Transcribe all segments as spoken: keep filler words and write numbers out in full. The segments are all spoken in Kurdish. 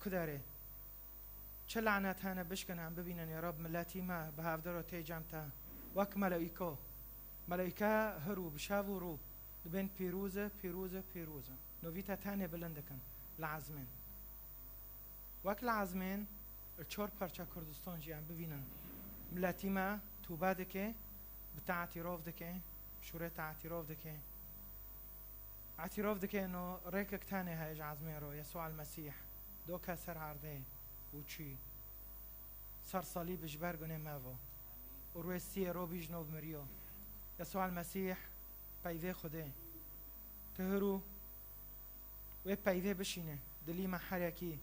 Kudarê. Çi lanet hene bişkin em bibînin ya Rab, miletî me bi hevdiro tê cem te. Wek melaîko. Melaîke hir û bi şev û rû dibên pîroz e, pîroz e, pîroz e. Novî te tenê bilind dikin li ezmên. Wek li ezmên li çar parça Kurdistan jî em bibînin. Miletî me tûbe dike, bi te etîrof dike, şûrê te etîrof dike. Etîrof dike no rêkek tenê heye ji ezmên ro, Yesû el-Mesîh. Do ke ser erdê û çû. Ser salîb ji ber gunê me ve. Û rê siyê ro bî ji nov miriyo. Yesû el-Mesîh peyvê Xwedê. Tu hir û wê peyvê bişîne, dilî me herekî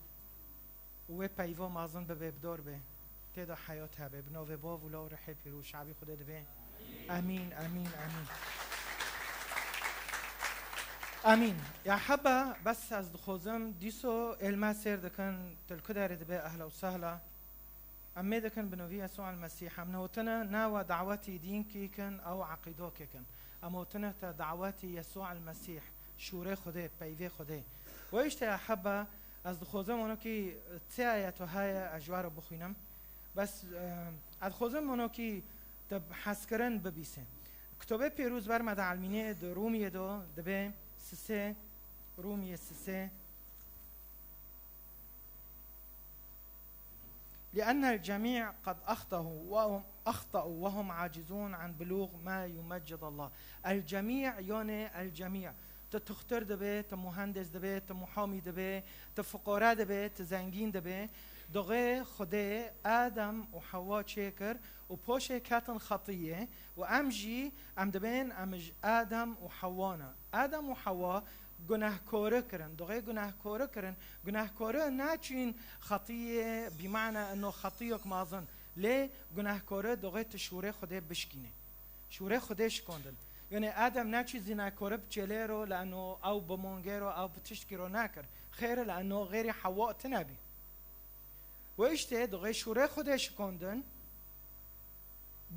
û wê peyva mezin bibe, bi dor be, tê de heyat hebe, bi navê Bav û Law û Rihê Pîroz. Şabî Xwedê divê. Emîn, emîn, emîn. Emîn. Ya heba, bes ez dixwazim, dîso êl me sêr dikin, til ku derê dibe, ehla û sehla. Em mê dikin bi novî Yesû el-Mesîh. Em newtine newe dawetî dînkî kin, ew eqîdokê kin. Em wotine te dawetî Yesû el-Mesîh, şûrê Xwedê, peyvê Xwedê. We işte ya heba, ez dixwazim onokî çi ayeto heye, ez ji we re bixwînim. Bes, e, ez dixwazim onokî te bi hezkirin bibîse. Kitobê Pîroz ber me de elmînê di Rûmiyê de dibe sisê, Rûmiyê sisê. لأن الجميع قد أخطأوا وهم، أخطأوا وهم عاجزون عن بلوغ ما يمجد الله. الجميع yani الجميع. Tu tuxtir dibe, tu muhendis dibe, tu muhamî dibe, tu fuqare dibe, tu zengîn dibe. Doxê Xwedê Adem û Hewa çêkir û poşê ketin xetiyê û em jî, em dibên, em ji Adem û Hewa ne. Adem û Hewa gunehkori kirin. Doxê gunehkori kirin. Gunehkori naçîn xetiyê, bîmana eno xetiyok mezin. Lê gunehkori doxê tu şûrê Xwedê bişkînê. Şûrê Xwedê şikondin. Yanî Adem naçî zînakori biçêlê ro, leno ew bi mongê ro, ew bi tiştkî ro nakir. Xêr e, leno xêrî Hewa tine bî. We işte doxê şûrê Xwedê şikondin.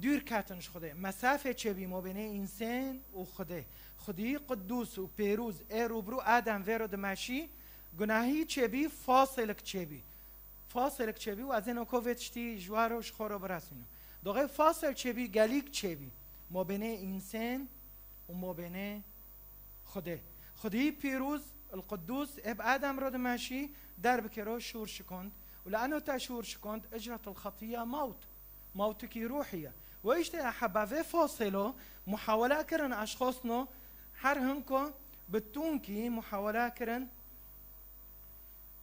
Dûr ketin ji Xwedê. Mesafê çêbî mabênê însan û Xwedê. Xwedî qudûs û pêrûz ê rûbirû Adem vê ro dimeşî, gunahî çêbî, fasilek çêbî. Fasilek çêbî û ez ê noko vê tiştî ji we ro ji xwe ro biresînim. Doxê fasil çêbî, gelîk çêbî. Mabênê însan û mabênê Xwedê. Xwedî pîroz, el-Qudûs, ê bi Adem re dimeşî, derbikê re şûr şikond. Û li eno te şûr şikond, icret el-xetiye mewt. Mewtikî ruhî ye. We işte ya heba vê fasilo muhawele kirin, eşxosno, her hinko bi tûnkî muhawele kirin,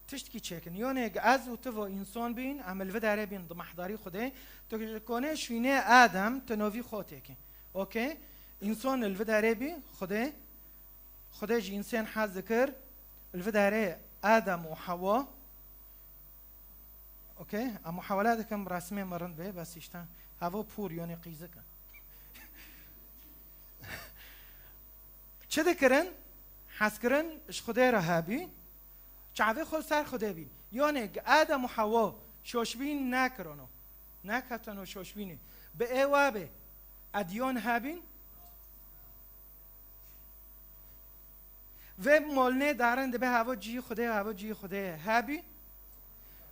tiştkî çêkin. Yonê ez û tu vo însan bîn, em li vê derê bîn di mehdarî Xwedê. Tu ji konê şûnê Adem, tu novî xwe têkî. Okey? Însan li vê derê bî, Xwedê, Xwedê ji însan hez dikir, li vê derê Adem û Hewa. Okey? Em muhawele dikim, resimê min rind bê, bes işte. Hevo pûr, yonê qîzik e. Çi dikirin? Hezkirin ji Xwedê re hebî. Çavê xwe ser Xwedê bîn. Yanê Adem û Hewa şoşbîn nekirino. Neketino şoşbînê. Bi ê we bê. Edyon hebîn. Vê molnê darin dibe havo cihî Xwedê, havo cihî Xwedê hebî.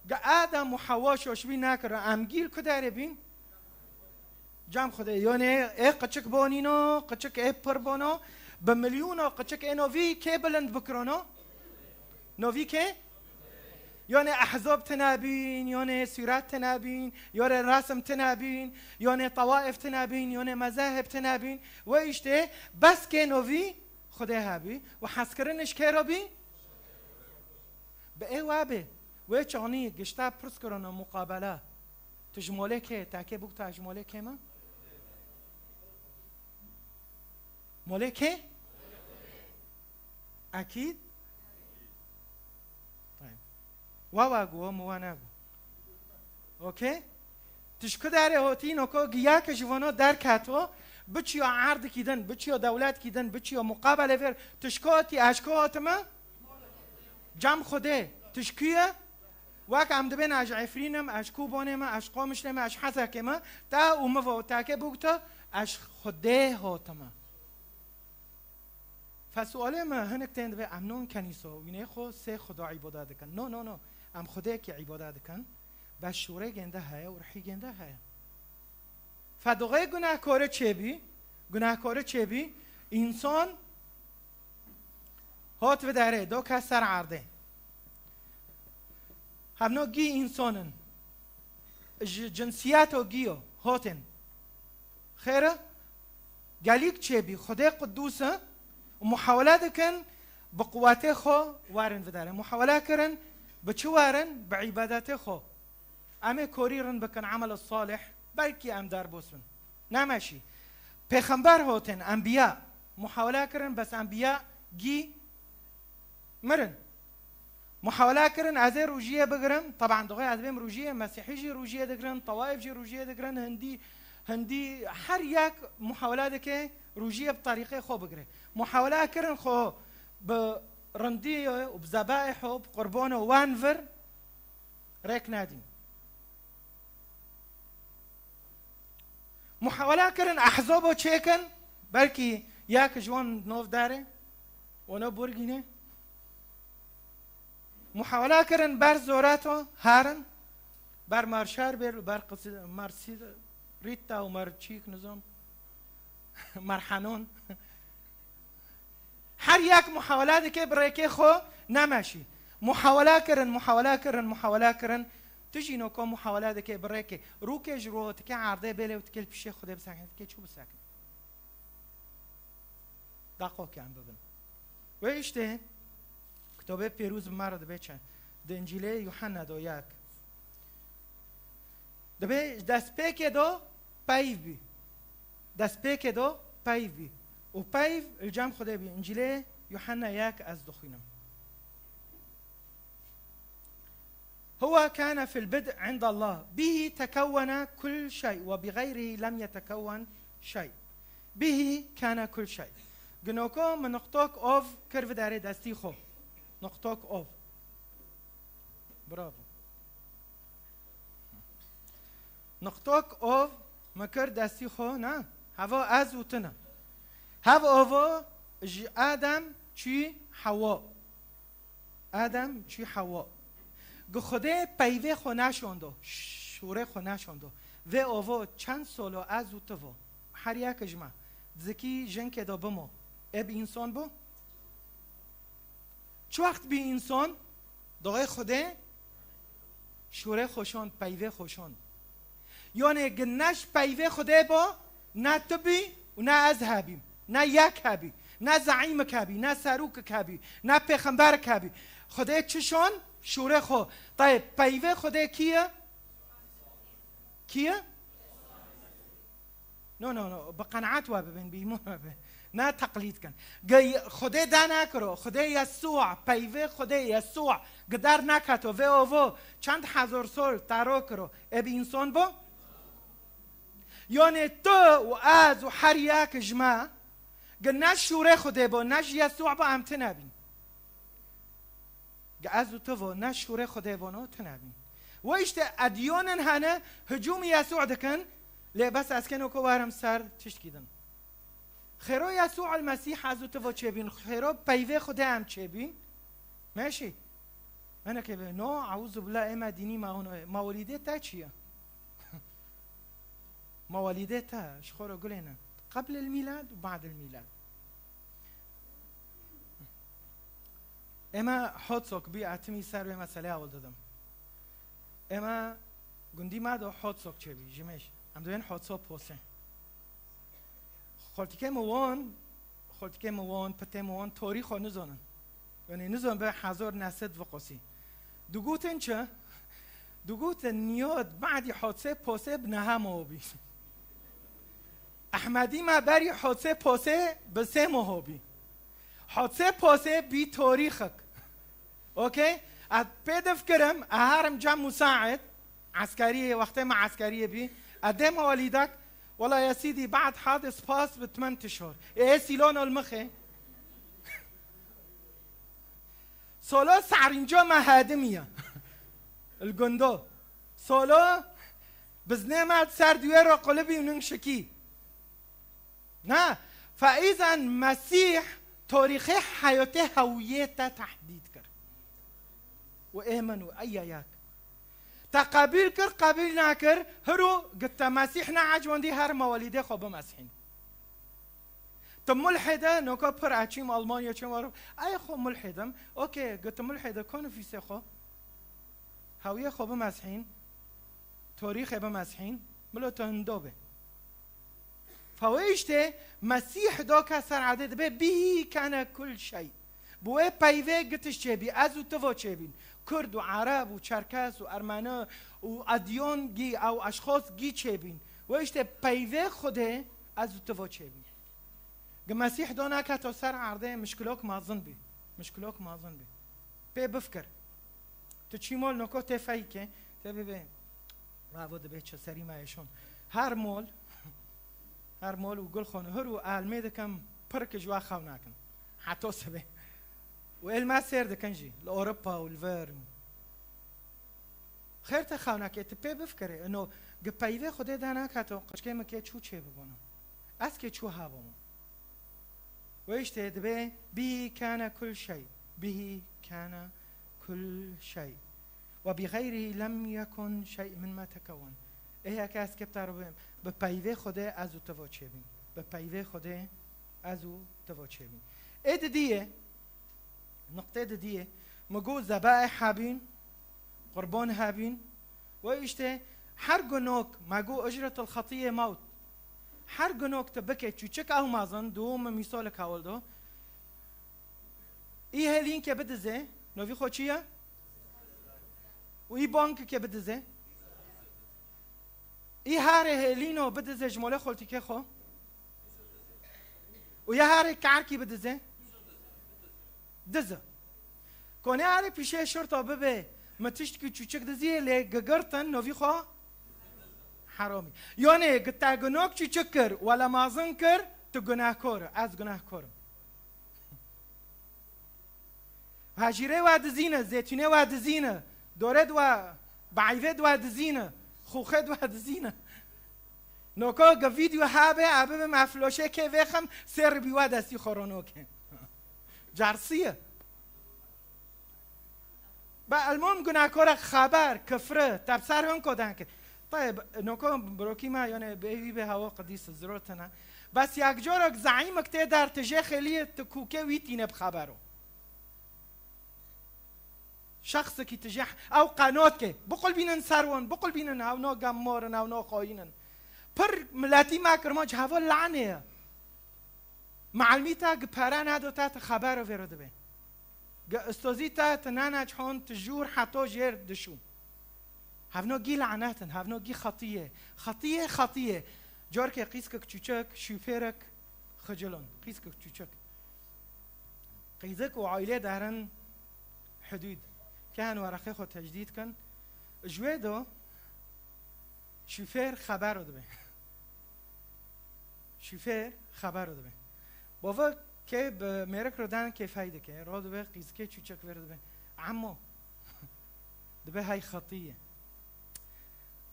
Ge Adem û Hewa şoşbîn nekirin. Em gîl ku derê bîn? Cem Xwedê, yonê ê qiçik bonîno, qiçik ê pir bono, bi milyûno qiçik ê novî kê bilind bikrono? Novî kê? Yonê ehzob tine bîn, yonê sûret tine bîn, yonê resim tine bîn, yonê tewaif tine bîn, yonê mezahib tine bîn. We işte bes kê novî Xwedê hebî û hezkirin ji kê re bî? Bi ê we bê. Wê çanî gişta pirs kirine muqabele. Tu ji molê kê? Takê bûk ta ji molê kê me? Molê kê? Ekîd? Tayeb. Wa wa gu, wa mu wa ne gu. Okey? Tu ji ku derê hotî, noko giya ke ji vano derketo, biçiyo erdikî din, biçiyo dewletkî din, biçiyo muqabele vêr, tu ji ku hotî, ez ji ku hotime? Cem Xwedê, tu ji ku ye? Wek em dibên ez ji Efrîn im, ez ji Kobanê me, ez ji Qamişlê me, ez ji Hezekê me, te û min ve, te ke bûk te, ez ji Xwedê hotime. Fesualê me hinek tên dibe, em non kenîso, wînê xwe sê Xweda îbada dikin. No, no, no. Em Xwedêkî îbade dikin, bes şûrê gênde heye û rihî gênde heye. Fe doxê gunehkorî çêbî, gunehkorî çêbî, însan hot vî derê, do ke ser erdê. Hevno gî însan in. Ji cinsiyeto gî yo, hot in. Xêr e? Gelîk çêbî, Xwedê qudûs e û muhawele dikin bi quwetê xwe werin vî derê. Muhawele kirin, bi çi werin? Bi îbadetê xwe. Em ê korî rind bikin, emel salih, belkî em derbas bin. Nemeşî. Pêxember hot in, enbiya. Muhawele kirin, bes enbiya gî mirin. Muhawele kirin, ez ê rojiyê bigirim. Teban, doxê ez bêm rojiyê, Mesîhî jî rojiyê digirin, Tawaif jî rojiyê digirin, Hindî, Hindî her yek muhawele dike rojiyê bi terîqê xwe bigire. Muhawele kirin xwe bi rindiyê û bi zebaîh û bi qurbanê wan vir rêk nedîn. Muhawele kirin ehzabo çêkin, belkî yek ji wan nov derê, wana burgîne. Muhawele kirin ber zoreto herin, ber marşer bêr, ber qisi-, marsî-, rîta û merçîk, nizam, merhenon. Her yek muhawele dike bi rêkê xwe nemeşî. Muhawele kirin, muhawele kirin, muhawele kirin. Tu jî no ko muhawele dike bi rêkê. Rûkê ji ro dike erdê bêlê û dike li pişê Xwedê bisekin, dike çû bisekin. Daqo ke em bibin. Wê îşte kitobê pêrûz bi me re dibe çend. Di Încîlê Yuhanna do yek. Dibe destpêkê do peyv bî. Destpêkê do peyv bî. Û peyv li cem Xwedê bî. Încîlê Yuhanna yek ez dixwînim. هو كان في البدء عند الله، به تكون كل شيء، وبغيره لم يتكون شيء. به كان كل شيء. Ginoko min nuqtok ov kir vî derê destî xwe. Nuqtok ov. Bravo. Nuqtok ov min kir destî xwe, ne? Heva ez û tu ne. Hev ovo ji Adem çû Hewa. Adem çû Hewa. Gi Xwedê peyvê xwe neşondo, şûrê xwe neşondo. Vê ovo çend solo ez û tu vo. Her yek ji me. Zikî jinkê do bimo. Ê bi însan bo? Çi wext bî însan? Doxê Xwedê şûrê xwe şond, peyvê xwe şond. Yonê gi ne ji peyvê Xwedê bo, ne tu bî û ne ez hebîm, ne yek hebî, ne zeîmik hebî, ne serokik hebî, ne pêxemberik hebî. Xwedê çi şon? Şûrê xwe. Tayê peyvê Xwedê kî ye? Kî ye? No, no, no. Bi qenaet we bibin, bi îman we bibin. Ne teqlîd kin. Ge-, Xwedê de nekiro. Xwedê Yesûa, peyvê Xwedê Yesûa. Gi der neketo. Vê ovo çend hezar sol tero kiro. Ê bi însan bo? Yanê tu û ez û her yek ji me, gi ne şûrê Xwedê bo, ne ji Yesûa bo, em tune bîn. Gi ez û tu vo, ne şûrê Xwedê bono, tune bîn. Ve îşte edyonin hene, hicûmî Yesû dikin, lê bes ez keno ku werim ser tiştkî din. Xêro Yesû el Mesîh ez û tu vo çêbîn, xêro peyvê Xwedê em çêbîn. Meşî. Menekê be, no, euzu billah, ê me dînî me hûn, mewlîdê te çi ye? Mewlîdê te, ji xwe re gulê ne. Qebl el mîlad û ba'd el mîlad. Ê me hot sok bî, etimî ser vê meselê ewil didim. Ê me gundî me do hot sok çêbî, ji mêj. Em dibên hot sok posê. Xoltikê min won, xoltikê min won, pitê min won, torî xwe nizonin. Yanî nizon be hezor nesit viqosî. Dugutin çi? Dugutin niyot ba'dî hotsê posê bi neha mobî. Ehmedî me berî hotsê posê bi sê moho bî. Hotsê posê bî torîxik. Okey? Ez pê difikirim, ez herim cem musaid, eskeriyê, wextê me eskeriyê bî, ez dêm walîdek, wela ya sîdî, ba'd hadis pas bi timen tişor. Ê, ê sîlon ol mixê. Solo serînco me hedimiye. Il gundo. Solo biznê me ser duwê ro qulibî û ning şikî. Na, feîzen Mesîh torîxê heyotê hewiyê te tehdîd kir. û ê min û eya yak. Te qebîl kir, qebîl nakir, hiro git te Mesîh neecwendî, her mewelîdê xwe bimesihîn. Tu mulhid e, noka pir e, çîm Almanya, çîm Ewropa. Ey xwe mulhid im. Okey, git tu mulhid e, ko nifîsê xwe? Hewiyê xwe bimesihîn. Torîxê bimesihîn. Milo tu hindo be. Fewê îştê Mesîh doka ser erdê dibe bihî kene kul şey. Bi wê peyvê gitiş çêbî, ez û tu vo çêbîn. Kurd û Ereb û Çerkes û Ermeni û edyon gî ew eşxos gî çêbîn. Wê îştê peyvê Xwedê ez û tu vo çêbîn. Gi Mesîh do naketo ser erdê, mişkilok mazin bî. Mişkilok mazin bî. Pê bifkir. Tu çî mol noko tê feyke, tê bibê. Bravo, dibê çi serî me êşon. Her mol, her mol û gul xon hir û elmê dikim, pir ki ji we xew nakin. Heto sibê. Û êl me sêr dikin jî, li Ewropa û li vir. Xêr te xew nake, tu pê bifikirê. Ino, gi peyvê Xwedê de naketo, qirçkê min kê çû çê bibûna. Ez kê çû hebûm. Wê îştê dibê, bihî kane kul şey. Bihî kane kul şey. Ve bi xeyrî lem yekun şey min me tekewin. Ê heke ez kepta re bim, bi peyvê Xwedê ez û tu vo çêbîn. Bi peyvê Xwedê ez û tu vo çêbîn. Ê didiyê, niqtê didiyê, mi got zebaih hebîn, qurban hebîn. Wê îştê her gunok, me got icretul xetiyê mewt. Her gunok tu bike çûçik ew mazin, dû min mîsalek hewil do. Î hêlînkê bidizê, novî xwe çi ye? Û î bankikê bidizê. Î harê hêlîno bidizê ji molê xoltîkê xwe. Û ya harê kerkî bidizê. Diz e. Konê harê pîşê şirta bibe, mi tiştkî çûçik diziyê lê gigirtin novî xwe heramî. Yanê gi te gunok çûçik kir, wela mazin kir, tu gunehkor e, ez gunehkor im. Hejîrê we dizîne, zêtûnê we dizîne, dorê we, baîvê we dizîne, xûxê we dizîne. Noko ge vîdeo habe, abi bim efloşê kê vêxim, sê ribî we destî xwe ronokê. Carsî ye. Be elmom gunahkora xeber, kifri, tepser hon kodan kir. Tayeb, noko birokî me, yani bê wî bê hawa qidîs zirotene. Bes yak corok zaîmek tê der tijê xêliyê ti kûkê wî tîne bi xebero. Şexsekî tijê ew qenot ke. Biqulbînin ser wan, biqulbînin hewno gemmorin, hewno xoyînin. Pir miletî me kirmanc heva lanê ye. Meelmî te gi pere nedo te, ti xebero vêro dibe. Gi istozî te, ti nene çhon, ti jûr heto jêr dişû. Hevno gî lanet in, hevno gî xetiyê. Xetiyê, xetiyê. Corkê qîskek çûçek, şûfêrek xicilon. Qîskek çûçek. Qîzik û aîlê derin hudûd. Kehen werexê xwe tecdîd kin. Ji wê do şûfêr xebero dibe. Şûfêr xebero dibe. Bava kê bi mêrik re dan kêfey dike. Ro dibe qîzikê çûçek vêr dibe. Emo. Dibe hey xetî ye.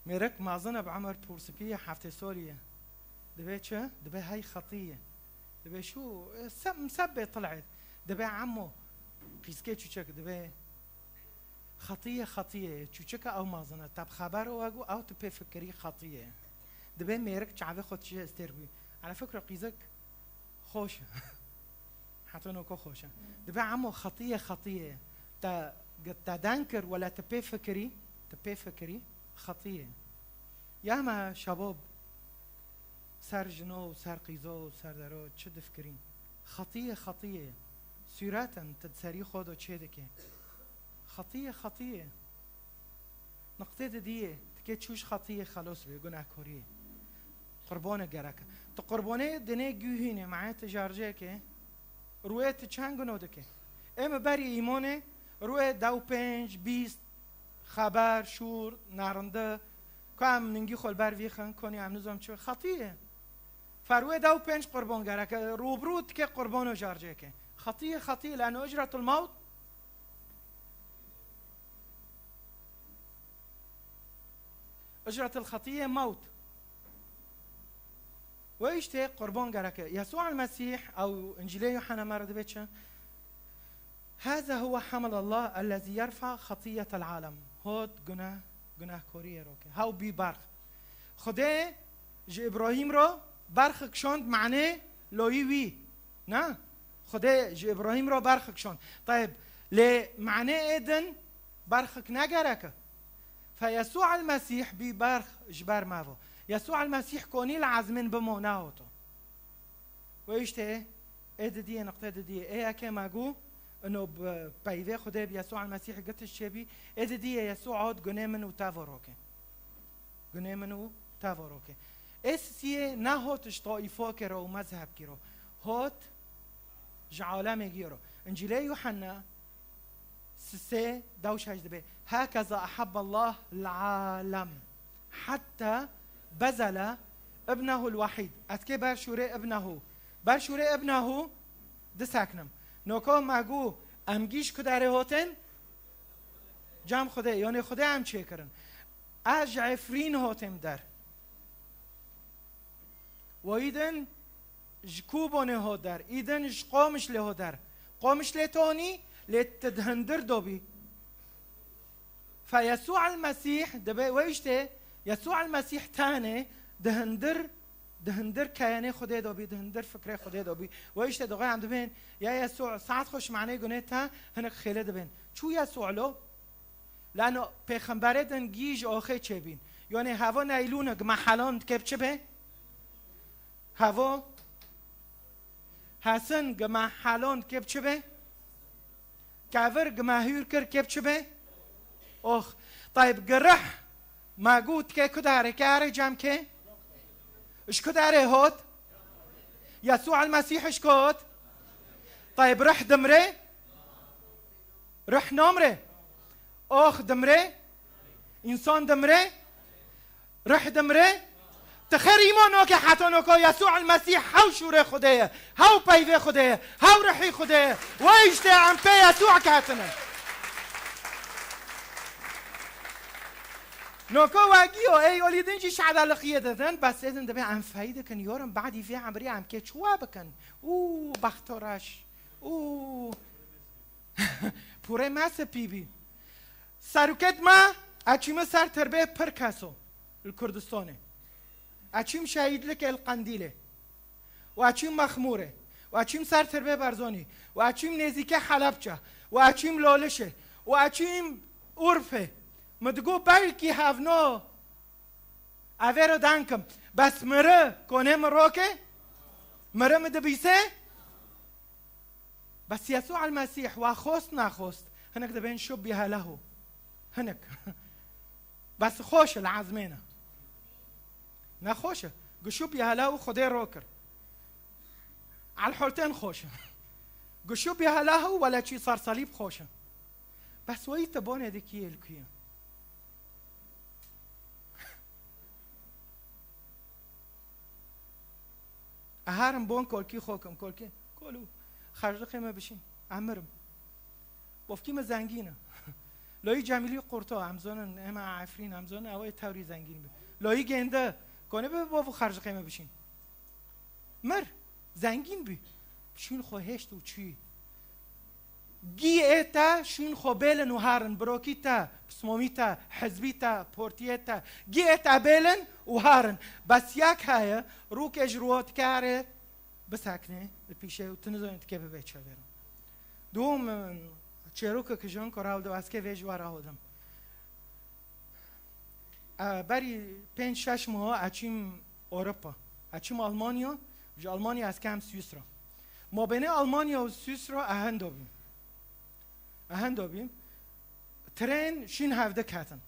Mêrik mezin e bi emer pûrsipî ye, heftê solî ye. Dibe çi? Dibe hey xetî ye. Dibe şû, e, se-, misebê til'et. Dibe emo. Qîzikê çûçek dibe. Xetiyê, xetiyê, çûçika ew mezin e. Te bi xeber we got, ew tu pê fikirî xetiyê. Dibe mêrik çavê xwe tijê estêr bû. Ala fikro qîzik xweş e. Heta noko xweş e. Dibe emo xetiyê, xetiyê. Te, te den kir, wela tu pê fikirî, tu pê fikirî xetiyê. Ya me şebab, ser jino û ser qîzo û ser dero çi difikirîn? Xetiyê, xetiyê. Sûret in, tu di serî xwe de çê dike. Xetiyê, xetiyê. Niqtê didiyê, tikê çû ji xetiyê xelos bê, gunehkoriyê. Qurbone gerek e. Tu qurbonê dinê guhînê, me'e tu jarcêke, rûyê tu çend guno dike? Ê mi berî îmonê, rûyê dew pênc, bîst, xeber, şûr, nerinde, ku em ningî xwe li ber vî xin, konî em nizom çi, xetiyê. Ferwê dew pênc qurbon gerek e, rûbirû tikê qurbono jarcêke. Xetiyê, xetiyê, leno icretul mewt. Icretul xetiyê mewt. Wê îştê qurbon gerek e. Yesû el Mesîh, ew Încîlê Yuhanna me re dibe çi? هذا هو حمل الله الذي يرفع خطية العالم. Hot guneh, gunehkoriyê roke. Hew bî berx. Xwedê ji Îbrahîm re berxik şand, manê loyî wî. Na? Xwedê ji Îbrahîm re berxik şand. Tayeb, lê manê ê din berxik negereke. Fe Yesû el Mesîh bî berx ji ber me ve. Yesû el Mesîh konî li ezmên bimo nehoto. Wê îştê ê didiyê, niqtê didiyê. Ê yekê me gu, ino bi peyvê Xwedê bi Yesû el Mesîh gitiş çêbî. Ê didiyê Yesû ot gunê min û te ve roke. Gunê min û te ve roke. Ê sisiyê nehot ji taîfokê re û mezhebkî re. Hot ji alemê gî re. Încîlê Yuhanna sisê dew şeş dibe. Hekeza ehebbe Allah l-alem. Hetta bezele ibnehu l-wahîd. Ez kê ber şûrê ibnehu. Ber şûrê ibnehu diseknim. Noko me gu em gî ji ku derê hotin? Cem Xwedê. Yanê Xwedê em çêkirin. Ez ji Efrîn hotim der. Wayî din ji Kûbonê ho der, î din ji Qomişlê ho der. Qomişlê tonî lê ti di hindir dobî. Fe Yesû el Mesîh dibe, we îştê Yesû el Mesîh tenê di hindir, di hindir keyenê Xwedê dobî, di hindir fikrê Xwedê dobî. We îştê doxê em dibên, ya Yesû, saet xweş manê gunê te hinek xêle dibên. Çû Yesû lo? Lano pêxemberê din gî ji oxê çêbîn. Yonê hevo neylûne gi me helon dike bi çi be? Hevo hesin gi me helon dike bi çi be? Kevir gi me hûr kir ke bi çi be? Ox. Tayb gi rih me got ke ku dare ke are cem ke? Ji ku dare hot? Yesû el Mesîh ji ku hot? Tayb rih dimre? Rih namre. Ox dimre. Însan dimre. Rih dimre. Ti xerîmo noke heta noko Yesû el Mesîh hew şûrê Xwedê ye. Hew peyvê Xwedê ye. Hew rihî Xwedê ye. Wey îşte em pê Yesû ketine. Noko we giyo, ey olî din jî şada lixiyê didin, bes êdin dibe em feydikin, yorum badî vê emrî em kê çuwa bikin. Û bexto reş. Û pûrê me sipî bî. Serokêt me, eçîme ser tirbê pir keso li Kurdistanê. Eçîm şehîdlikê li Qendîlê. Û eçîm Mexmûrê. Û eçîm ser tirbê Berzonî. Û eçîm nêzîkê Helebçe. Û eçîm Lolişê. Û eçîm Urfê. Min digot belkî hevno evê re denkim. Bes miri konê min roke? Miri min dibîse? Bes Yesû el Mesîh wa xost naxost, hinek dibên şubbihe lehu. Hinek. Bes xweş e li ezmêne. Ne xweş e. Gu şubbihe lehu Xwedê ro kir. Elholtên xweş e. Gu şubbihe lehu wele çî ser salîb xweş e. Bes weyî te bonê dikiyê li ku ye? Eharim bon kolkî xo kim, kolkî. Kolu, xerclixê me bişîn. Emirim. Bofkî me zengîn e. Loyî Cemîlî Qurto, em zonin, ema Efrîn, em zonin, ew ê tewrî zengîn bi. Loyî Gênde, konê bibe bof û xerclixê me bişîn. Mir, zengîn bî. Şûn xwe hêşt û çûyî. Gî ê te şûn xwe bêlin û herin, birokî te, pismomî te, hizbî te, portiyê te, gî ê te bêlin û herin. Bes yek heye, rûkê ji rû dikare, bisekne li pîşe û tu nizanî dike bibe çi vêro. Dûm, çêrokek ji hin ku raw de ez kê vê ji we re hodim. E, berî pênc şeş meho eçîm Ewropa. Eçîm Almanya, ji Almanya ez kem Swîsra. Mabênê Almanya û Swîsra ehendo bîm. Ehendo bîm. Trên şîn hevde ketin.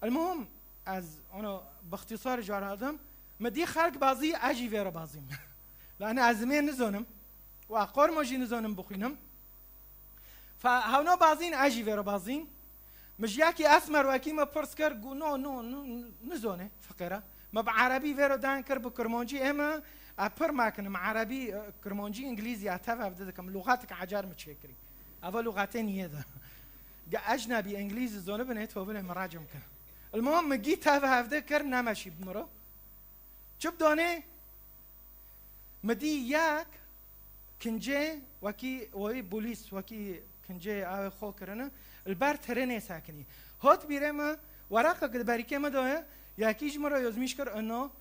Elmuhim, ez ono bixtîsar jaradim. Mi dî xelk bazî, ez jî vê re bazîm. Lane ez zimê nizonim. Û ez qormo jî nizonim bixwînim. Fe hewna bazîn, ez jî vê re bazîn. Min ji yekî esmer wekî me pirs kir, gu no, no, no, nizone, fiqêra. Me bi erebî vê re dan kir, bi kirmancî, ê me, e, pir mekinim, erebî, e, kirmancî, îngilîzî, e, tev hevde dikim, lûxatek ecer min çêkirî. Eva lûxatê niyê de. Ge ecnebî îngilîzî zonibin, ê tovine min recm kir. Ilmuhim min gî tev hevde kir, nemeşî bi miro. Çi bidonê? Mi dî yek Kincê wekî wî polîs, wekî kincê awê xwe kirine, li ber tirinê sekinî. Hot bîrê me, weraqek di berîkê me de ye, yekî ji min re yozmîş kir, ino,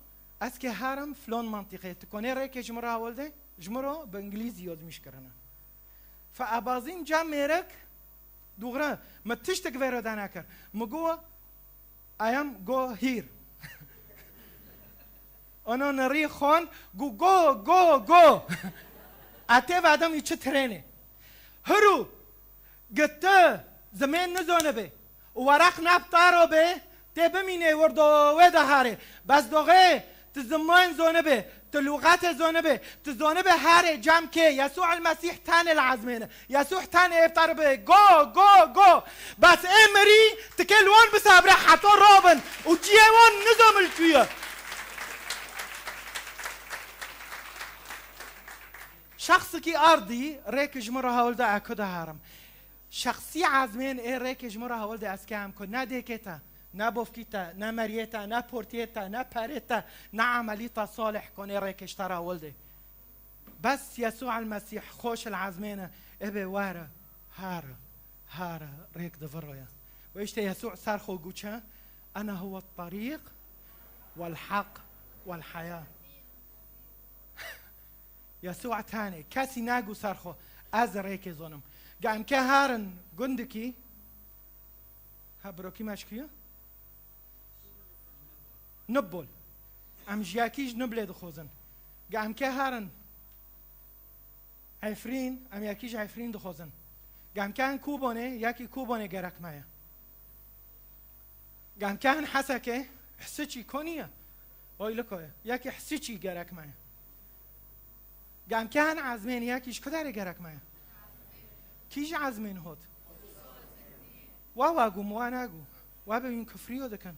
ez kê herim filon mantîqê, tu konê rêkê ji min re hewil de, ji min re bi îngilîzî yozmîş kirine. Fe ebazîm cem mêrik, dûxre, me tiştek vê re denekir. Me got, I am go here. Ana nerî xan, gu go, go, go. Etê vedem î çi trênê. Hiru, gitti, zimên nizone be. Û weraq nab taro be, tê bimînê wirdo wê de harê. Bes doxê, tu zimên zone be, tu lûxetê zone be, tu zone be harê cem kê, Yesû el Mesîh tenê li ezmêne. Yesû tenê ê taro be, go, go, go. Bes ê mirî, tikê li wan bisabre heta rabin. Û ciyê wan nizam li tu ye. Şexsikî ardî, rêkê ji min re hewil de, eko de herim. Şexsî ezmên ê rêkê ji min re hewil de, ez ke em ku ne dêkê te, ne bofkî te, ne meriyê te, ne portiyê te, ne perê te, ne emelî te salih konê rêkê ji te re hewil de. Bes Yesû el Mesîh xweş el ezmêne, ê bê were, hare, hare, rêk di vir re ye. Û işte Yesû ser xwe got çi, Ene huwe terîq wel heq wel heya. Yesû tenê, kesî nago ser xwe, ez rêkê zonim. Ge em ke herin gundikî, ha birokî me ji ku ye? Nibol. Em ji yekî ji Niblê dixwazin. Ge em ke herin Efrîn, em yekî ji Efrîn dixwazin. Ge em ke herin Kobanê, yekî Kobanê gerek me ye. Ge em ke herin Hesekê, Hesiçî konî ye. Oy li ko ye. Yekî Hesiçî gerek me ye. Ge em ke herin Ezmênî, yekî ji ku derê gerek me ye? Kî ji Ezmênî hot? Wa wa gû, wa nago. Wa be wîn kufriyo dikin.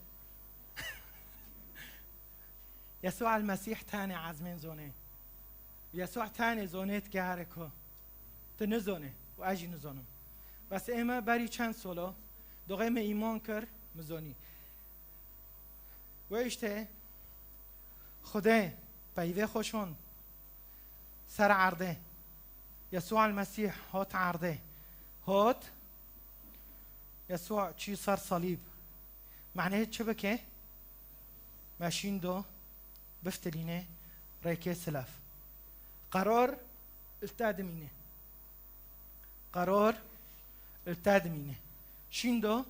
Yesû el Mesîh tenê ezmên zonê. Yesû tenê zonê dike here ku. Tu nizonê û ez jî nizonim. Bes ê me berî çend solo, doxê me îman kir, min zonî. Wê işte Xwedê peyvê xwe şon ser erdê. Yesû el Mesîh hot erdê. Hot, Yesû çî ser salîb. Manê çi bike? Me şîn do biftilîne rêkê silav. Qeror li te dimîne. Qeror li te dimîne. Şîn do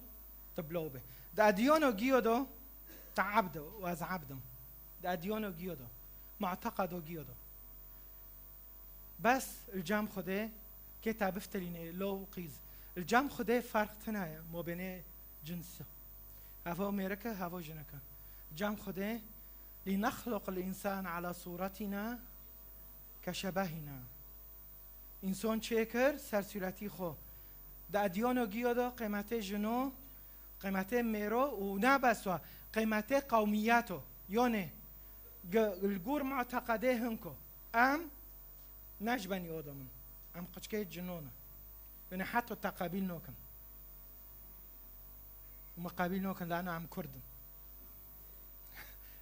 tu bilo be. Di ediyano giyo do tu ebd û ez ebd im. Di ediyano giyo do. Mu'teqedo giyo do. Bes li cem Xwedê kê te biftilîne, lo û qîz. Li cem Xwedê ferq tune ye, mabênê cins. Heva mêrik e, heva jinik e. Cem Xwedê, "Lînexluq l-însan ala sûretina keşebehina." Însan çêkir ser sûretî xwe. Di ediyano giyo de qîmetê jino, qîmetê mêro û ne bes wa, qîmetê qewmiyet o. Yanê, gi-, li gor muteqedê hin ku em ne ji benî Adem in. Em qiçkê cino ne. Yanê heta te qebîl nokin. Û me qebîl nokin, leano em Kurd in.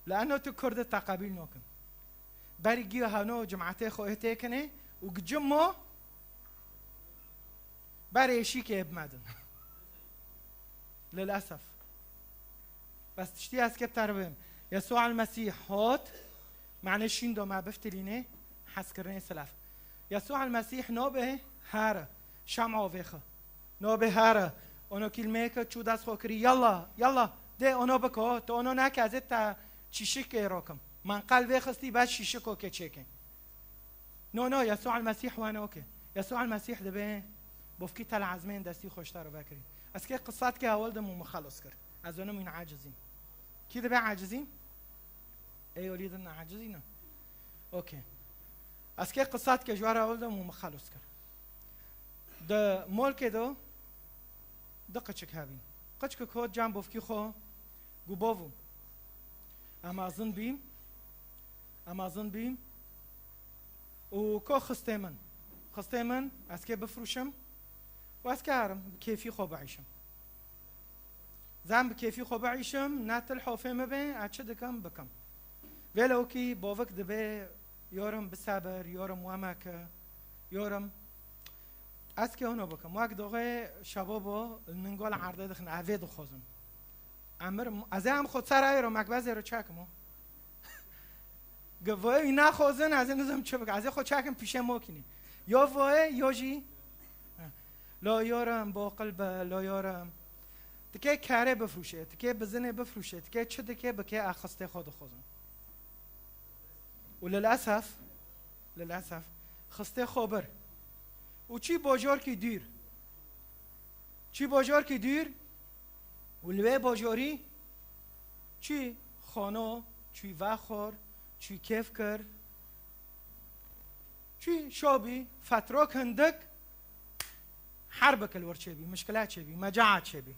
Leano tu Kurd î, te qebîl nokin. Berî giyo heno cimetê xwe ê têkinê û gicimo berê êşîkê ê bimedin. Lilesef. Bes tiştî ez kê bi te re bêm. Yesû el Mesîh hot, manê şîn do me biftilînê, hezkirinê silav. Yesû el Mesîh nobê here, şema vêxi. Nobê here, ono kîlmeyeke çû dest xwe kirî, yalla, yalla, dê ono biko, tu ono neke, ez ê te çîşikê rokim. Manqel vêxistî, bes şîşiko kê çêkin. No, no, Yesû el Mesîh weno ke. Yesû el Mesîh dibê, bofkî te li ezmên destî xwe ji te re vekirî. Ez kê qisat ke hewil dim û min xelos kir. Ez onim wîn acizîm. Kî dibê acizîm? Ê olî din acizî ne? Okey. Ez kê qisat ke ji we re hewil dim û min xelos kir. Di molkê de du qiçik hebîn. Qiçikik hot cem bofkî xwe, gu bovû. Em azin bîm. Em azin bîm. Û ko xistê min. Xistê min, ez kê bifrûşim û ez kê herim, bi kêfî xwe biîşim. Zem bi kêfî xwe biîşim, ne til hofê min bê, ez çi dikim, bikim. Vêlewkî bovik dibê, yorum bisebir, yorum wemeke. Yorum. Ez kê hino bikim. Wek doxê şebabo li ningol erdê dixin, evê dixwazin. Emir, ez ê em xwe ser ayê ro, mek bezê ro çekim o. Gi voyê wî naxwazin, ez ê nizim çi bikim. Ez ê xwe çekim pîşe mokînê. Yo voyê, yo jî. Lo yorum, boqil be, lo yorum. Tikê kerê bifrûşê, tikê bizinê bifrûşê, tikê çi dikê bikê, ez xistê xwe dixwazim. Û lilesef, lilesef, xistê xwe bir. Û çî bajarkî dûr. Çî bajarkî dûr û li wê bajarî çî xano, çî vexwar, çî kêf kir, çî şabî, fetrok hindik herbik li wir çêbî, mişkile çêbî, mecaa çêbî.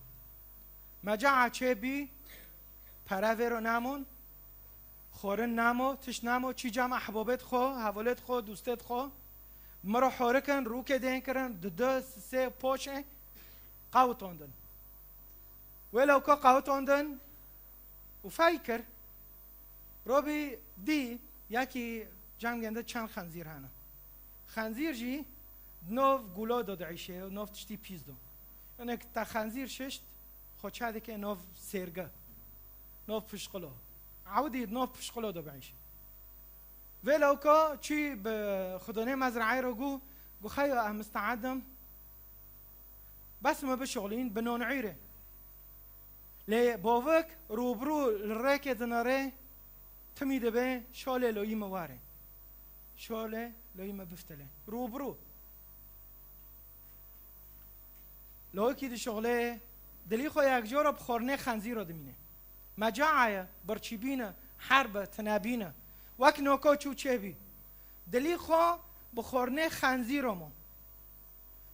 Mecaa çêbî, pere vê ro nemon, xwarin nemo, tişt nemo, çî cem ehbabêt xwe, hevalêt xwe, dostêt xwe, mi ro horikin, rûkê dên kirin, di du sê poşê qewitandin. Wê lewka qewitandin û fey kir, robî dî, yekî cem gende çend xenzîr hene. Xenzîr jî di nav gula de diîşe, nav tiştî pîs de. Hinek te xenzîr şişt, xwe çe dike nav sêrge, nav pişqilo. Ewdî nav pişqilo de biîşe. Vê lewka çî bi xidonê mezraê re got, got, "Xeyo, em misteedim. Bes me bişixulîn bi non'îrê." Lê bavik rûbirû li rêkê dinere, timî dibe, "Şolê loyî me ware. Şolê loyî me biftile." Rûbirû. Lawikî dişuxulê, dilî xwe yekcor e bi xornê xenzîro dimîne. Mecae ye, birçîbîn e, herb e, tinebîn e. Wek noko çû çêbî. Dilî xwe bi xornê xenzîro mo.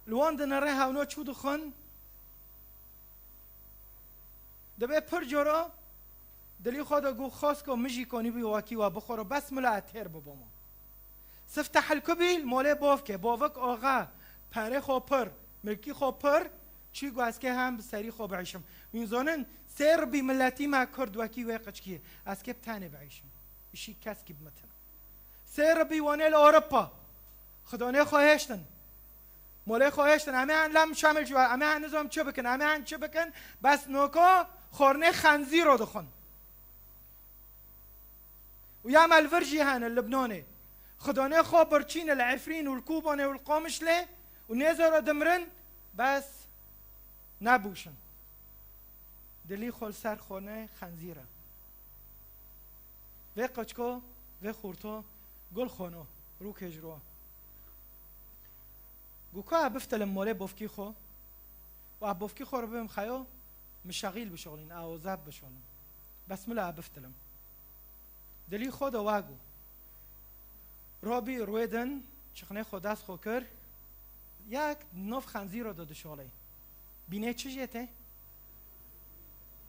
Li wan dinere hewno çû dixwin. Dibe pir coro dilî xwe de got, "Xasko min jî konî bî wekî we bixwiro, bes mila ez têr biboma." Siftehil ku bî, li molê bovkê, bovik oxa, perê xwe pir, milkî xwe pir, çî got, "Ez kê hem bi serî xwe biîşim." Wîn zonin, sê ribî miletî me kurd wekî wê qiçkî, "Ez kê bi tenê biîşim. Îşî keskî bi min tine." Sê ribî wanê li Ewropa. Xidonê xwe hêştin. Molê xwe hêştin. Em ê hen lem şemil ji we. Em ê hen nizam çi bikin. Em ê hen çi bikin. Bes noko xornê xenzîro dixwin. Û ya me li vir jî hene li Libnanê. Xidonê xwe birçîne li Efrîn û li Kobanê û li Qamişlê û nêzora dimirin. Bes nebûşin. Dilî xwe li ser xornê xenzîre. Vê qeçko, vê xorto, gul xono, rûkê ji ro. Got, "Ka ez biftilim molê bovkî xwe, û ez bovkî xwe re bibim xeyo, min şexîl bişoxlîn, ez ozeb bişoxlîn. Bes mila ez biftilim." Dilî xwe de wa got. Robî rûyê din, çixnê xwe dest xwe kir, yek nov xenzîro de dişoxlê. Bînê çi jê tê?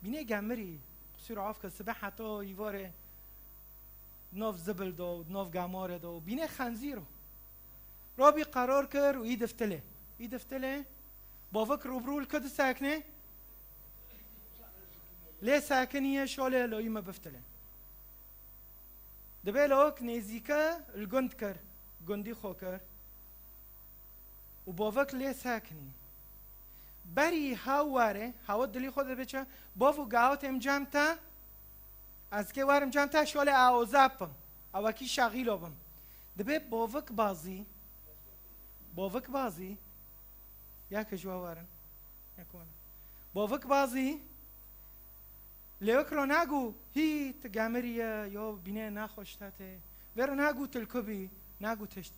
Bînê gemirî, qusûr af ke, sibe heta îvarê nov zibil de û nov gemarê de û bînê xenzîr o. Robî qerar kir û î diftilê. Î diftilê, bavik rûbirû li ku disekine? Lê sekiniye, şolê loyî me biftilê. Dibê lawik nêzîke li gund kir, gundî xwe kir û bavik lê sekinî. Berî hew were, hewa dilî xwe dibê çi? Bav û gawtêm cem te, ez kê werim cem te, şolê ez ozeb bim, ez wekî şexîlo bim. Dibê bavik bazî, bavik bazî, ya ke ji we werin, ya ke werin. Bavik bazî, Lêwik ro nago, hî tu gemiriye, yo bînê naxweş te tê. Vê ro nago tu li ku bî, nago tişt.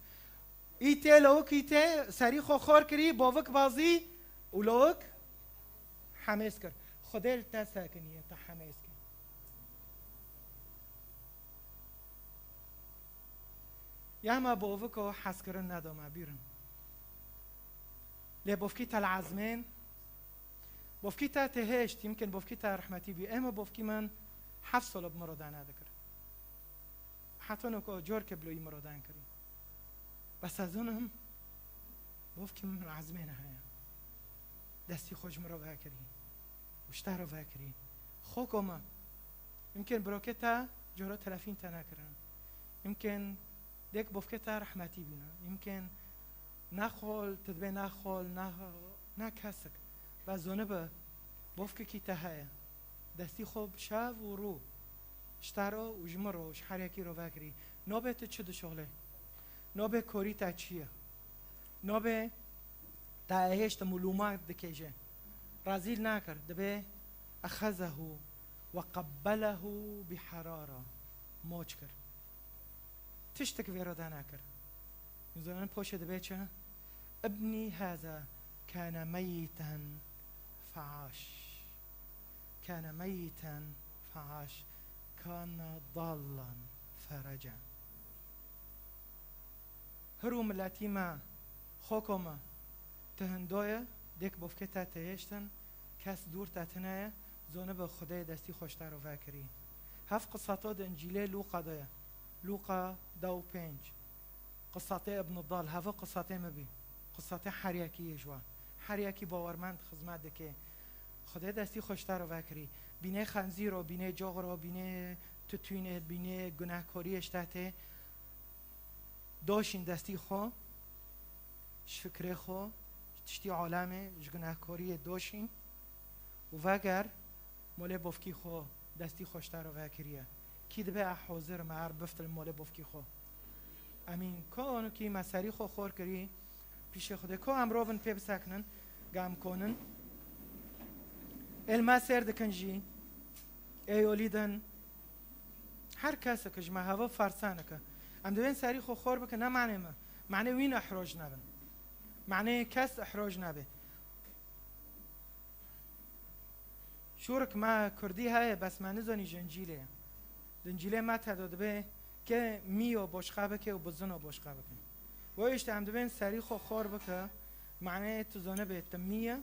Î tê lawik î tê, serî xwe xor kirî, bovik bazî û lawik hemêz kir. Xwedê li te sekiniye, te hemêz kir. Ya me boviko hez kirin neda me bîrin. Lê bovkî te li ezmên, bovkî te tê hêşt, yimkin bovkî te rehmetî bî. Ê me bovkî min heft sala bi min re dane dikir. Heta noko cor ke bilo yî min re dan kirî. Bes ez zonim, bovkî min li ezmên heye. Destî xwe ji min re vekirî. Û ji te re vekirî. Xoko me. Yimkin birokê te coro telefîn te nekirin. Yimkin dêk bovkê te rehmetî bîne. Yimkin Ne xol, tu dibê ne xol, ne, ne kesik. Be zonibe, bofkekî te heye. Destî xwe bi şev û rû ji te re û ji min re û ji her yekî re vekirî. Nobê tu çi dişoxlê? Nobê korî te çi ye? Nobê te ehêştim û lûma dikêje. Rezîl nakir, dibê exezehu ve qebbelehu bi herara. Moç kir. Tiştek vê re danekir. Hûn zanin poşê dibê çi? Ibnî haza kane meyîten feaş. Kane meyîten feaş. Kane dallan ferece. Hir û miletî me, xoko me, tu hindo ye, dêk bofkê te têhêştin, kes dûr te tine ye, zonibe Xwedê destî xwe ji te re vekirî. Hev qisato di Încîlê Lûqa de ye. Lûqa deh û pênc. Qisatê Ibn Dal, heve qisatê me bî. Qisatê her yekî yê ji we. Her yekî bawermend xizmet dike. Xwedê destî xwe ji te re vekirî. Bînê xenzîro, bînê coxro, bînê tutûnê, bînê gunehkoriyê ji te tê. Doşîn destî xwe, ji fikrê xwe, ji tiştî alemê, ji gunehkoriyê doşîn û veger molê bofkî xwe, destî xwe ji te re vekiriye. Kî dibe ez hozir me, er biftilim molê bofkî xwe. Emîn. Konokî me serî xwe xor kirî pîşê Xwedê. Ko em robin pê bisekinin, gam konin. Êl me sêr dikin jî, ê yolî din, her kesek ji me heva fersaneke. Em divên serî xwe xor bikin, ne manê me. Manê wîn ihroc nebin. Manê kes ihroc nebe. Şûrik me kurdî heye, bes me nizanî ji Încîlê ye. Di Încîlê me tedo dibe ke mîyo boşqa bike û bizino boşqa bike. Bo işte em divên serî xwe xor bike, manê tu zonibe tu mî ye.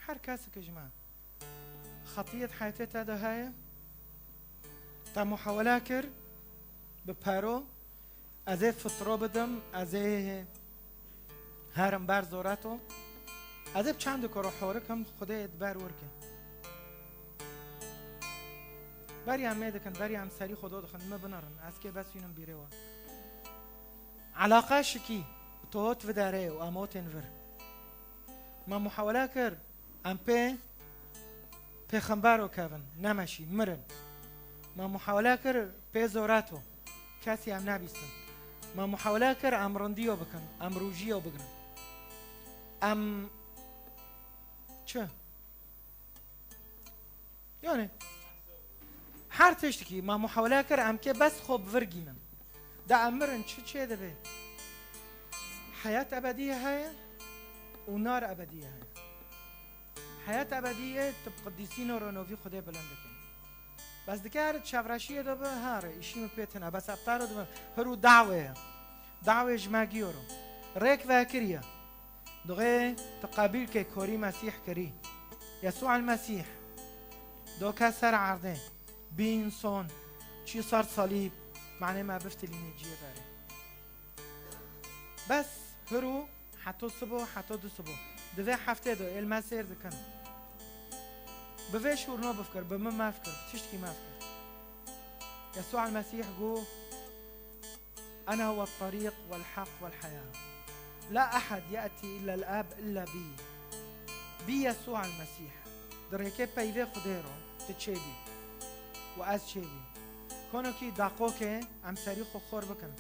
Her kesek ji me xetiyê di heyetê te de heye, te muhawele kir bi pero, ez ê fitro bidim, ez ê herim ber zoreto, ez ê bi çendiko re horikim, Xwedê ê di ber wir ke. Beriya em ê dikin, beriya em serî xwe do dixin, min binerin, ez kê besînim bîrê we. Eleqa şikî, tu hot vi derê û em hotên vir. Me muhawele kir, em pê pêxembero kevin, nemeşî, mirin. Me muhawele kir, pê zoreto, kesî em nebîstin. Me muhawele kir, em rindiyo bikin, em rûjiyo bigirin. Em çi? Yani, her tiştekî me muhawele kir, em kê bes xwe bi vir gînin. De em mirin çi çê dibe? Heyat ebedî heye û nar ebedî heye. Heyat ebedî yê tu bi qidîsîno re novî Xwedê bilind dike. Bes dike her çevreşiyê de bi, ha re, îşî min pê tune. Bes ev taro dibe, hir û dawê ye. Dawê ji me giyoro. Rêk vekiriye. Dixê tu qebîl ke korî Mesîh kirî. Yesû el Mesîh. Doke ser erdê. Bî însan. Çî ser salîb. Manê me biftilînê ciyê berê. Bes hiro heto sibo, heto du sibo. Di vê heftê de êl me sêr dikin. Bi vê şûrno bifikir, bi min mefikir, tiştkî mefikir. Yesû el Mesîh got, "Ene huwe tarîq wel heq wel heya. La ehed ye'tî illel ab illa bî." Bî Yesû el Mesîh. Di rêkê peyvê Xwedê re tu çêbî. Û ez çêbî. Konokî daqokê em serî xwe xor bikin.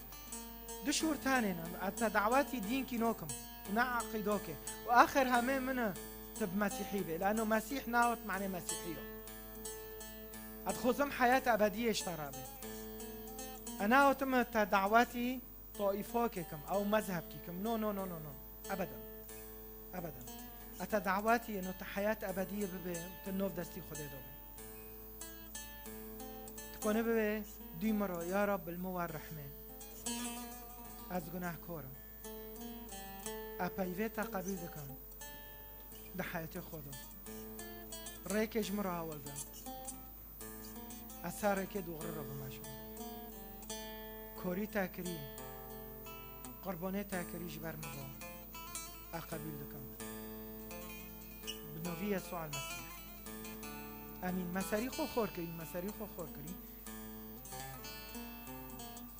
Du şûr tenê ne, ez te dawetî dînkî nokim û ne eqîdokê. Û axir hemê min e tu bi Mesîhî bê. Lano Mesîh newt manê Mesîhî yo. Ez dixwazim heyat ebediyê ji te re bê. Ez negotim te dawetî taîfokê kim, ew mezhebkî kim. No, no, no, no, no. Ebeden. Ebeden. Ez te dawetî eno tu heyat ebediyê bibê, tu nov destî Xwedê de bê. Tu konê bibê, dû min re, ya Rab, li min wer rehmê. Ez gunehkor im. Ez peyvê te qebîl dikim. Di heyetê xwe de. Rêkê ji min re hewil de. Ez ser rêkê doğru re bimeşim. Korî te kirî. Qurbanê te kirî ji ber min re. Ez qebîl dikim. Bi novî Yesû el Mesîh. Emîn. Me serî xwe xor kirî, me serî xwe xor kirî.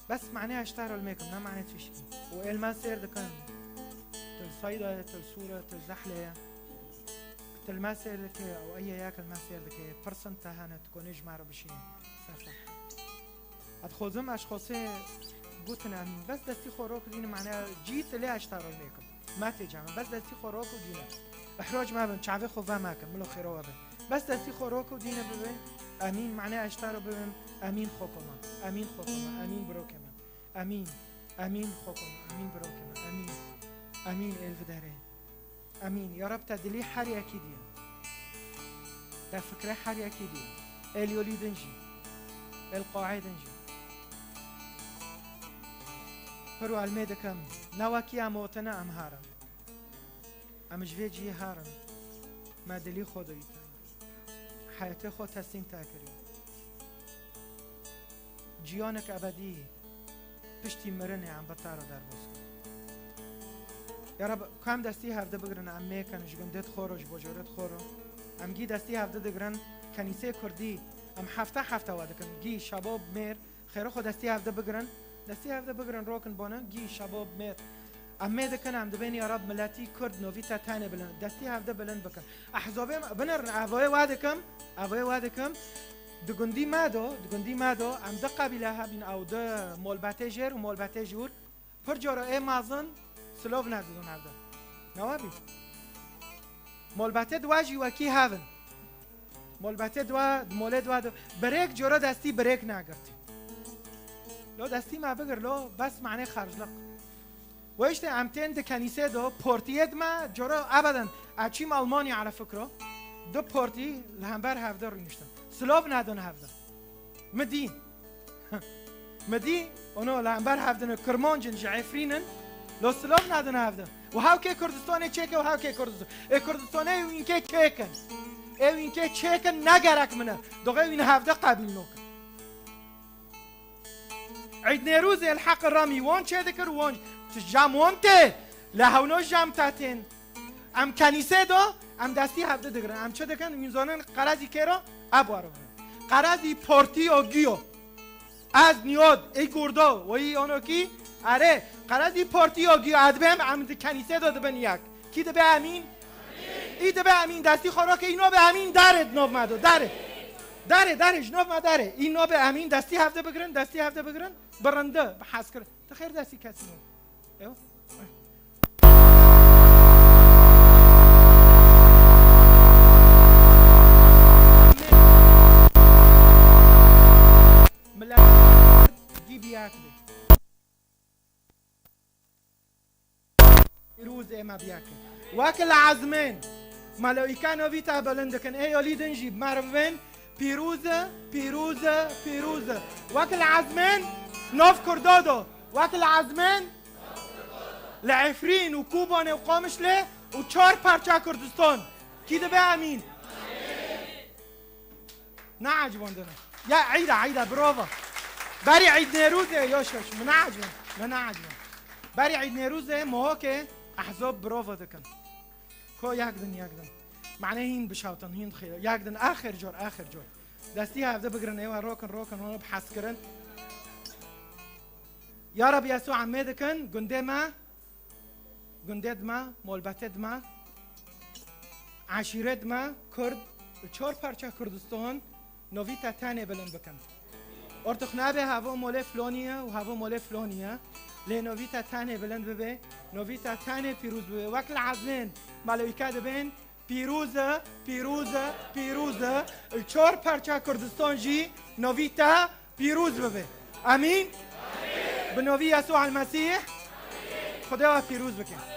Bes manê eştaro li mêkim, ne manê tişkî. Û êlma sêr dikin. Til Seyda ye, til Sûr e, til Zehle ye. Til me sêr dike, ew eye ya kil me sêr dike. Pirsin te hene, tu konê ji me re bişînî. Ser ser. Ez dixwazim, ez xwesê gotin em. Bes destî xwe rok dînim, manê cî tilê eştaro li mêkim. Me tê cem, bes destî xwe rok û dîne. Ihrac me bin, çavê xwe ve me kin, milo xêra we bin. Bes destî xwe rok û dîne bibe, emîn, manê eştaro bibim, emîn xokoma, emîn xokoma, emîn birokê me. Emîn, emîn xokoma, emîn birokê me, emîn. Emîn êl viderê. Emîn. Ya Reb te dilî her yekî diye. Te fikre her yekî diye. Êl yolî din jî. Êl qaê din jî. Pir welmê dikim. Ne wekî em otine em harin. Em ji vê cihê herin. Me dilî xwe dayî te. Heyetê xwe teslîm te kirî. Ciyanek ebedî piştî mirinê em bi te re derbas kin. Ya Reb, ku em destî hevdi bigirin, em mêkin ji gundê xwe re, ji bojorê xwe re. Em gî destî hevdi digirin, kenîsê kurdî, em hefte hefte we dikin. Gî şebab mêr, Xêro xwe destî hevde bigirin. Destî hevde bigirin, rokin bone, gî şebab mêr. Em mê dikin, em dibên ya Reb miletî Kurd novî te tenê bilind. Destî hevde bilind bikin. Ehzabê me, binerin, evoyê wa dikim, evoyê wa dikim. Di gundî me do, di gundî me do, em di qebîle hebîn ew di molbetê jêr û molbetê jûr. Pir cara ê mezin silov nedidin hevde. Newa bî. Molbetê di we jî wekî hev in. Molbetê di we, di molê di we de. Birêk cara destî birêk negirtî. Lo destî me bigir, lo bes manê xercliq. We işte em tên di kenîsê do, portiyê di me, cara ebeden, e çîm Almanya ala fikro. Di portî li hember hevde rûniştin. Silov nedin hevde. Mi dî. Mi dî, ono li hember hevdin, Kirmancin, ji Efrînin, lo silov nadin hevdin. Û hewkê Kurdistanê çêke û hewkê Kurdistan. Ê Kurdistanê ê wînkê çêkin. Ê wînkê çêkin, ne gerek min e. Doxê wîn hevde qebîl nokin. Eîd Nêrûzê li heqi ramî wan çêdikir û wan tu jam wan tê. Li hewno jam te tên. Em kenîsê do, em destî hevdi digirin. Em çi dikin? Wîn zonin qerezî kêro, e baro. Qerezî portî yo giyo. Ez niyod, ey gurdo, weyî onokî, erê, qerezî portî yo giyo, ez dibêm, em di kenîsê do dibin yek. Kî dibe emîn? Î dibe emîn, destî xwe roke, îno be emîn, darê di nov me do, darê. Darê, darê, ji nov me darê. Îno be emîn, destî hevdi bigirin, destî hevdi bigirin, bi rindi, bi hez kirin. Di xêr destî kesî nov. Ew? Milet gî biyak be. Pîroz ê me biyak. Wek li ezmên. Melaîke novî te bilind dikin. Ê yolî din jî bi me re bibên. Pîroz e, pîroz e, pîroz e. Wek li ezmên nov Kurdo do. Wek li ezmên li Efrîn û Kobanê û Qamişlê û çar parça Kurdistan. Kî dibe emîn? Ne ecibandine. Ya eyda, eyda, bravo. Berî Eîd Nêrûzê, yoş, yoş, min ne eciband, min ne eciband. Berî Eîd Nêrûzê, mohokê, ehzab bravo dikin. Ko yek din, yek din. Mane hîn bişewtin, hîn xêr. Yek din, axir cor, axir cor. Destî hevde bigirin, êwa rokin, rokin, hûn bi hez kirin. Ya Reb Yesû emê dikin, gundê me, gundê di me, molbetê di me, eşîret di me, Kurd, çar parça Kurdistan, novî te tenê bilind bikin. Ortix nabe havo molê flonî ye û havo molê flonî ye. Lê novî te tenê bilind bibe, novî te tenê pîroz bibe. Wek li ezmên melaîke dibên, Pîroz e, pîroz e, pîroz e. Li çar parça Kurdistan jî novî te pîroz bibe. Emîn. Bi novî Yesû El Mesîh. Xwedê we pîroz bike.